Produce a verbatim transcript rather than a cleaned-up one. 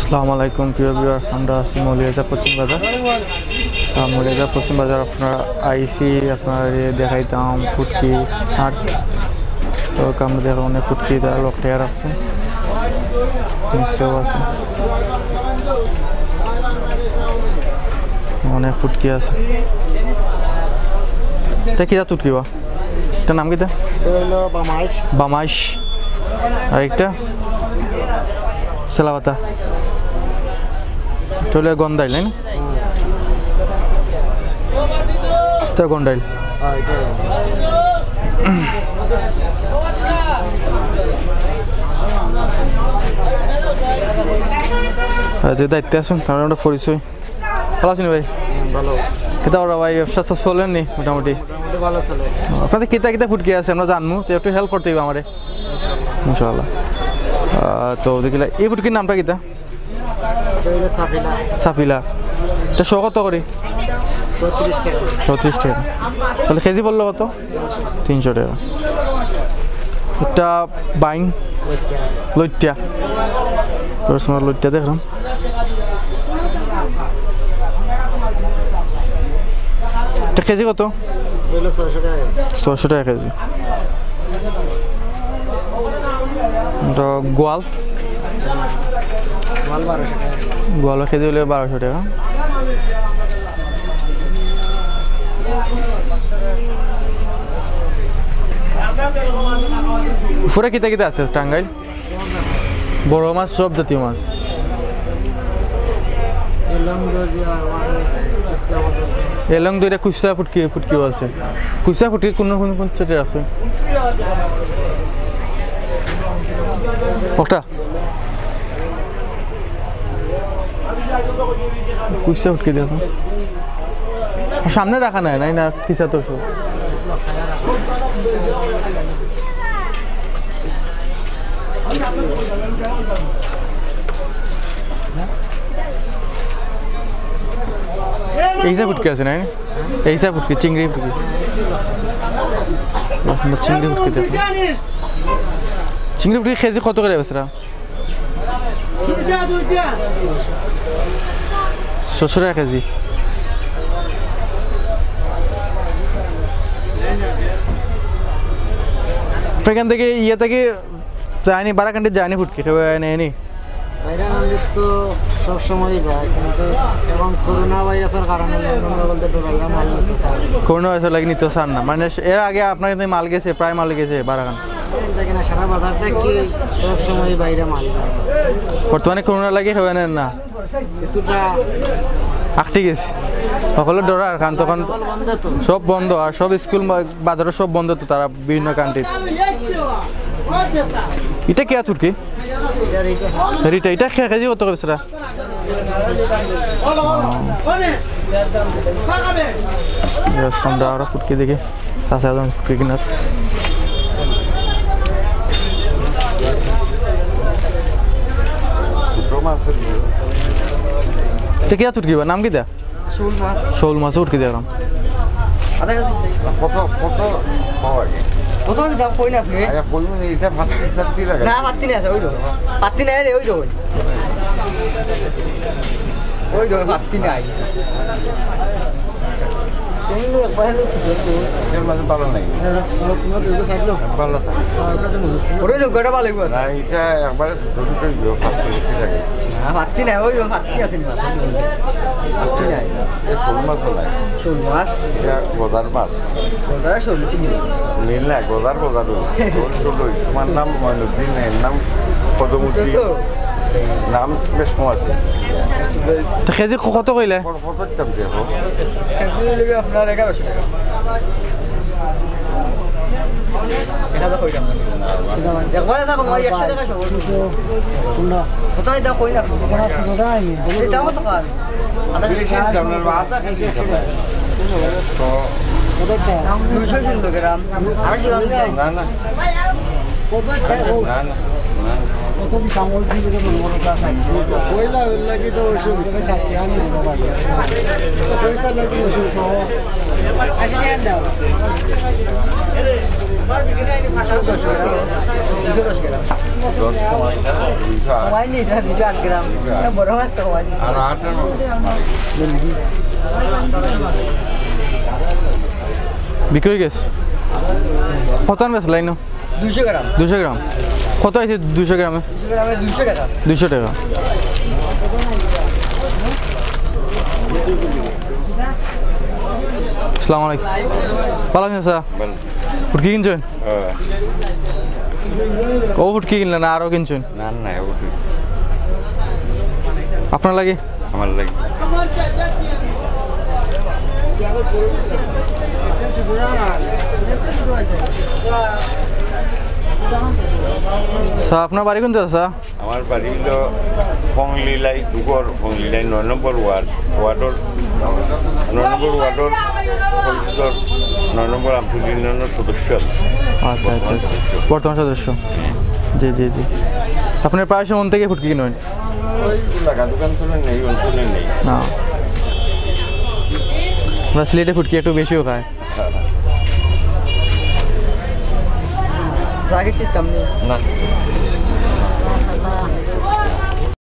আসসালামু আলাইকুম প্রিয় ভিউয়ার্স, আমরা আছি মৌলভীবাজার পশ্চিম বাজার। আহ, মৌলভীবাজার পশ্চিম বাজার আপনারা আইছি, আপনারা দেখাইতাম ফুটকি হাট। তো আমরা দেখো অনেক ফুটকি তারা লোক টেয়ার আছে, নিচেও আছে, অনেক ফুটকি আছে। এটা কিতা ফুটকি বা? এটার নাম কিতা? এটা হইলো বামাইশ। বামাইশ। আর একটা? সেলাবাতা। এটা হইলো গন্ডাইল, তাই না? তো গন্ডাইল। হ্যাঁ, এটা। আর যে দায়িত্বে আছেন, তার একটা পরিচয়। ভালা আছইন ভাই? হুম, ভালা। কিতা কররা ভাই, ব্যবসা তো চলের নি মোটামুটি? মোটামুটি ভালা চলে। আপনাদের কিতা কিতা ফুটকি আছে আমরা জানমু, তো একটু হেল্প করতে অইবো আমারে। ইনশাআল্লাহ। আহ, তো দেখিলা, এই ফুটকির নামটা কিতা? এটা হইলো সাফিলা। সাফিলা। এটা শ কত করি? ছত্রিশ টাকা। ছত্রিশ টাকা। তাহলে কেজি পড়লো কত? তিনশো টাকা। এটা বাইং। লইট্টা। লইট্টা। তো তোমার লইট্টা দেখলাম। এটা কেজি কত? এটা হইলো ছয়শো টাকা। ছয়শো টাকা কেজি। এটা গোয়াল। গোয়াল বারোশো টাকা। গোয়াল কেজি হইলে বারোশো টাকা। উপরে কিতা কিতা আছে টাঙ্গাইল? বড় মাছ, সব জাতীয় মাছ। এলং দইরা কুচা ফুটকি, ফুটকিও আছে। কুচা ফুটকি কোন, কোন, কোন সেটে আছে? ওটা। কুচা ফুটকি দেখো। সামনে রাখা নাই, নাই না, কিসা তো সব। এই যে ফুটকি আছে, নাই? এই যে ফুটকি, চিংড়ি ফুটকি। চিংড়ি ফুটকি দেখো। চিংড়ি ফুটকি কেজি কত করি বেচরা? ছয়শো টাকা কেজি। এখান থেকে ইয়ে থেকে যায়নি, বারাকান্দি যায়নি ফুটকি, কেউ নেয়নি? বাইরে আমাদের তো সবসময়ই যায়, কিন্তু এখন করোনা ভাইরাসের কারণে লন্ডন বলতে ডরাইয়া মাল নিতে চায়। করোনা ভাইরাসের লাগি নিতে চান না, মানে এর আগে আপনার কিন্তু মাল গেছে, প্রায় মাল গেছে বারাকান। দেখেন না, সারা বাজার থেকে সবসময় বাইরে মাল যায়। বর্তমানে করোনা লাগি কেউ নেন না। কিছুটা আটকে গেছে। সকলে ডরার, কারণ তখন বন্ধ তো। সব বন্ধ, আর সব স্কুল বা-, বাজারও সব বন্ধ তো, তারা বিভিন্ন কান্ট্রি। এটা কি আতুর কি? রিটা, এটা খে-, কেজি কত করেছে? আমরা আরো ফুটকি দেখি। চাচা একজন ফুটকি কিনার। এটা কি আতুর কি বা? নাম কিতা? শোল মাছ। শোল মাছ উঠকি দেখলাম। আধা কেজি। কত, কত পাওয়া যায়? কত দাম কইন আপনি? আরে, কইন, এটা পাত্তি, পাত্তি লাগে। না, পাত্তি নাই, ওই দেখো। পাত্তি নাই রে, ওই দেখো। ওই দেখো, পাত্তি নাই। এর মাঝে ভালো নাই। ভালো থাকে। ওরে লোক, এটা ভালো আছে। না, এটা একবারে ছোট ছোট ইয়ে, পাত্তি, পাত্তি লাগে। না, পাত্তি নাই, ওই দেখো, পাত্তি আছে নি মাছ? পাত্তি নাই। এ শোল মাছ তো নাই। শোল মাছ? এটা গজার মাছ। গজার শোল তো মিল। মিল না, গজার গজার ওই। ওই ছোট ওই। তোমার নাম মঈনুদ্দিন, এর নাম কদমুদ্দিন। তো। নাম বেশ কম আছে। তো কেজি ক-, কত কইলে? কত, কত দাম দিয়ে হো? কেজি হইলে আপনার এগারোশো টাকা। এক হাজার কইলাম। একবারে দেখো, ভাই, একশো টাকা সব। কোনটা? কোথায় দাও, কই রাখো? এটা ছোটটা আইনি। এটা কত কার? আধা কেজি। বেশি দাম না, আধা কেজি দাম। দুইশো ছিল গ্রাম। আড়াইশো গ্রাম। না, না। কত একটা? না, না, না। পয়লা হইল নাকি তো অসুবিধা? পয়সা নাকি অসুবিধা? আশি টাকা দাও। দুশো দশ গ্রাম। কমাই নি, এটা দুশো আট গ্রাম। এটা বড় মাছ তো কমাই নি। বিক্রি হয়ে গেছে। কত আনবে লাইনো? দুইশো গ্রাম। দুইশো গ্রাম। কত আছে দুইশো গ্রামে? দুইশো গ্রামে দুইশো টাকা। দুইশো টাকা। আসসালামু আলাইকুম। ভালো আছেন স্যার? ভালো। ফুটকি কিনছেন? হ্যাঁ। ও ফুটকি কিনলেন না আরো কিনছেন? না, না, ও ফুটকি। আপনার লাগি? আমার লাগি। স্যার, আপনার বাড়ি কোন জায়গা, স্যার? আমার বাড়ি হইল ফংলিলাই, দুগর ফংলিলাই, নয় নম্বর ওয়ার্ড, ওয়ার্ডর, নয় নম্বর ওয়ার্ডর পরিষদর নয় নম্বর আমতুল ইউনিয়নের সদস্য। আচ্ছা, আচ্ছা, আচ্ছা। বর্তমান সদস্য। জি, জি, জি। আপনার প্রায় সময় থেকে ফুটকি কিনবেন? ওই এলাকা দোকান চলে নেই, অঞ্চলে নেই। না। আমরা সিলেটে ফুটকি একটু বেশিও খায়। জাকির চিনতাম নি। না।